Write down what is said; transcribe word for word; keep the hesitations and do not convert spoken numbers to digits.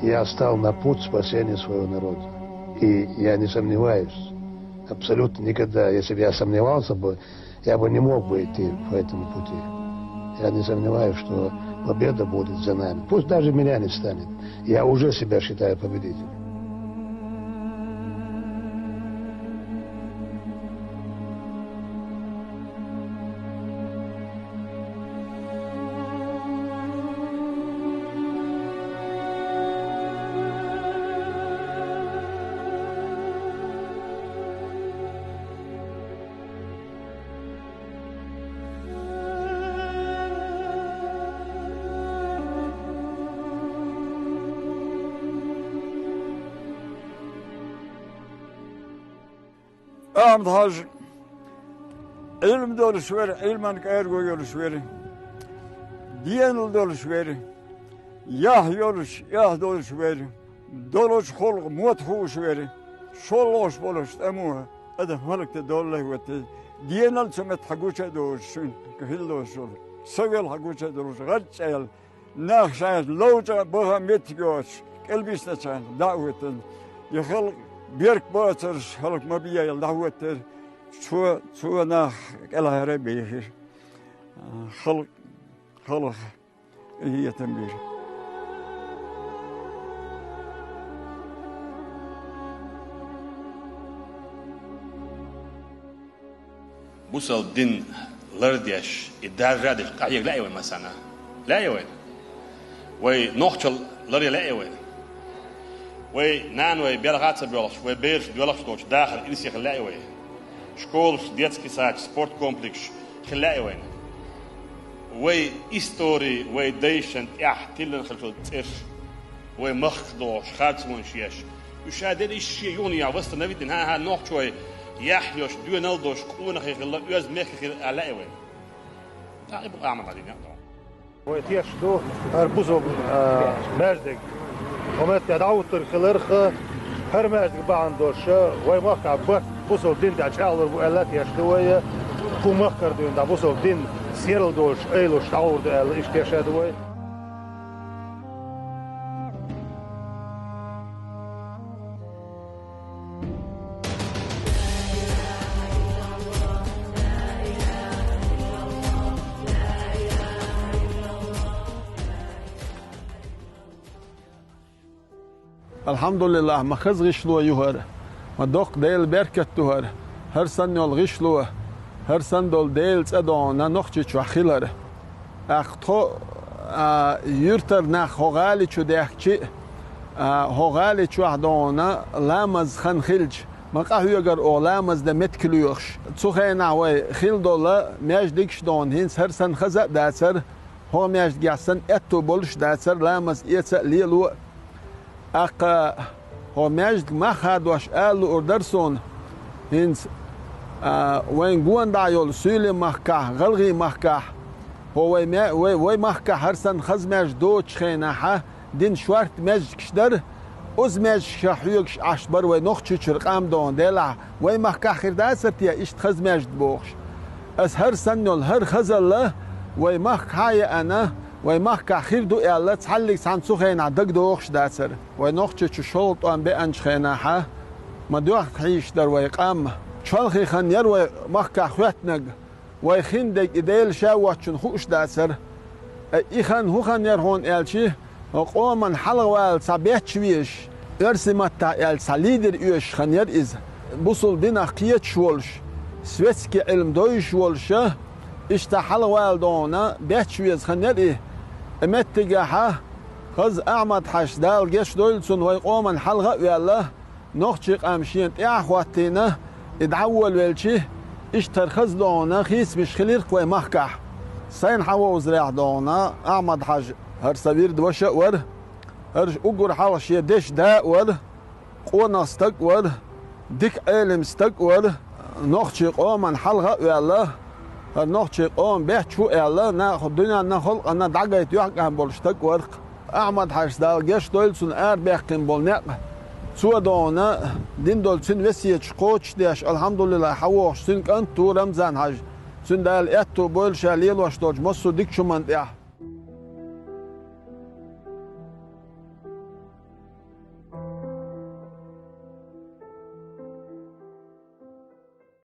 Я стал на путь спасения своего народа. И я не сомневаюсь, абсолютно никогда, если бы я сомневался бы, я бы не мог бы идти по этому пути. Я не сомневаюсь, что победа будет за нами. Пусть даже меня не станет. Я уже себя считаю победителем. Ахьмад-Хьажа Ӏилма долуш вара, Ӏилман кӀаьрго йолуш вара, денал долуш вара, яхь йолуш, эхь долуш вара, долчу халкъан мотт хууш вара, шолгӀачу болчу тӀамо адам хӀаллакдан доллалц вара те, денал цу метта хьан гуча а доцуш, шуна хила долуш волу, со велла хьан гуча а долуш, гӀарчӀ аьлла, нах шайна ловча а баха меттиг йоцуш, кӀелбисначарна дӀа а хӀоьттина, и халкъ берг боцурш хӀаллак ма бийла дӀахӀоьттира, цо, цо нах кӀелхьара а бехира. Халкъ хӀаллак къинхетам бира. Бусалба дин лардеш, и даржа а деш къахьега лаьий вай массарна? Лаьий вайна? Вай нохчалла ларъян лаьий вайна? Вай наной белха а ца боьлхуш, вай бераш доьлхуш долчу дахар ирсехила лаьий вай? Школаш, детский садаш, спорткомплексаш хила лаьий вайна? Вай истори, вай дайшна тӀехь тиллина хилла цӀераш, вай махках догӀуш, харцонаш еш. Уьш ша дерриш шен юханехьа восстановить дина, хӀан-хӀа, нохчой яхь йолуш, доьналла долуш къонахий хилла, оьзда мехкахий хилла аьлла лаьий вайна? ТӀаккха и бу Ахьмад-Хьаьжин некъ догӀу. Вай тешаш ду хӀара бусалба, а, маьждиг. Вай меттехь дӀахӀуттург хиларх, хӀара маьждиг бахьана долуш, вай махкахь барт бусалба дин тӀехь чӀагӀлур бу аьлла а тешаш ду вай, кху махкара дуьйна дӀа бусалба дин серла долуш, айлуш дӀагӀур ду аьлла, иштта тешаш ду вай. Алхьамдулиллахь, ма хаза гӀишло ю хӀара, ма доккха Делан беркат ду хӀара, хӀара санна йолу гӀишло, хӀара санна долу Делан цӀа догӀу нохчийчохь хилар. ТӀаккха тхо, а, юьртара нах хӀокху гӀали чу даьхкича а, хӀокху гӀали чохь догӀу ламаз хан хилча, ма къахьоьгура оха ламаз дан меттиг лоьхуш. Цу хенахь вай хилла долу маьждигаш догӀу хӀинца хӀара санна хаза а дацара, хӀокху маьждигехь санна аьтто болуш а дацара ламаз эца а, лело а. ТӀаккха хӀокху маьждиган мах хадош ала луур дара суна, хӀинца, а, вайн гонах йолу Суьйлийн махкахь, ГӀалгӀайн махкахь, хӀокху вай ма-, вай, вай махкахь хӀара санна хаза маьждиг доцучу хенахь, дина шортта маьждигаш дара, оцу маьждигашкахь хьоьгуш Ӏаш бара вай Нохчийчуьра къам догӀу, делахь вай махкахь хир дацара те иштта хаза маьждиг бохуш. Аса хӀара санна йолу хӀара хазалла вай махкахь а яьхна, вай махкахь хир ду аьлла, цхьаллиг цхьанна цу хенахь дагадогӀуш дацара. Вай Нохчийчу шолгӀа тӀом беанчу хенахь, ма доьхна хьийзаш дара вай къам. Чолхе хан яра вай махкахь хӀоьттинарг. Вай хин дерг и Дела Ша воцчунна хууш дацара. Ткъа и хан хӀун хан яра хьуна аьлча, хӀокху къоман хьалхавала цхьа бетташ везаш, оьрсийн маттахь аьлча, цхьа лидер оьшуш хан яра иза. Бусалба динах кхеташ волуш, светский Ӏилма довзуш волуша, иштта хьалхавала догӀу бетташ веза хан яра и. И меттигехь хаза Ахьмад-Хьаьжас, Дала гечдойла цунна, вай къоман хьалха а ваьлла, нохчийн къам шена тӀехь а хӀоттийна, и дӀа а волавелча, иштта хӀара хаза догӀу хийцамаш хилира-кх вай махкахь. Сайна хьан вовзарехь догӀу Ахьмад-Хьаьжа, хӀара сан вирд ваша а вара, хӀара уггар хьалха шен дешан да а вара, къонах стаг а вара, дика Ӏелам стаг а вара, нохчийн къоман хьалха а ваьлла, хӀара нохчийн къоман бетташ ву аьлла, нахана дуьненна, халкъана дӀагайта йоккха къам болуш стаг а вара-кх. Ахьмад-Хьаьжас, Дала гечдойла цунна, арабаьккхина болу некъ, цо догӀу дина долу цуьнан весеташ кхочушдеш, алхьамдулиллахь, хьан вохуш цуьнан кӀант ву Рамзан-Хьаьжа. Цуьнан Дала аьтто бойла ша лелош долчу массо а дикачу хӀуманна тӀехь.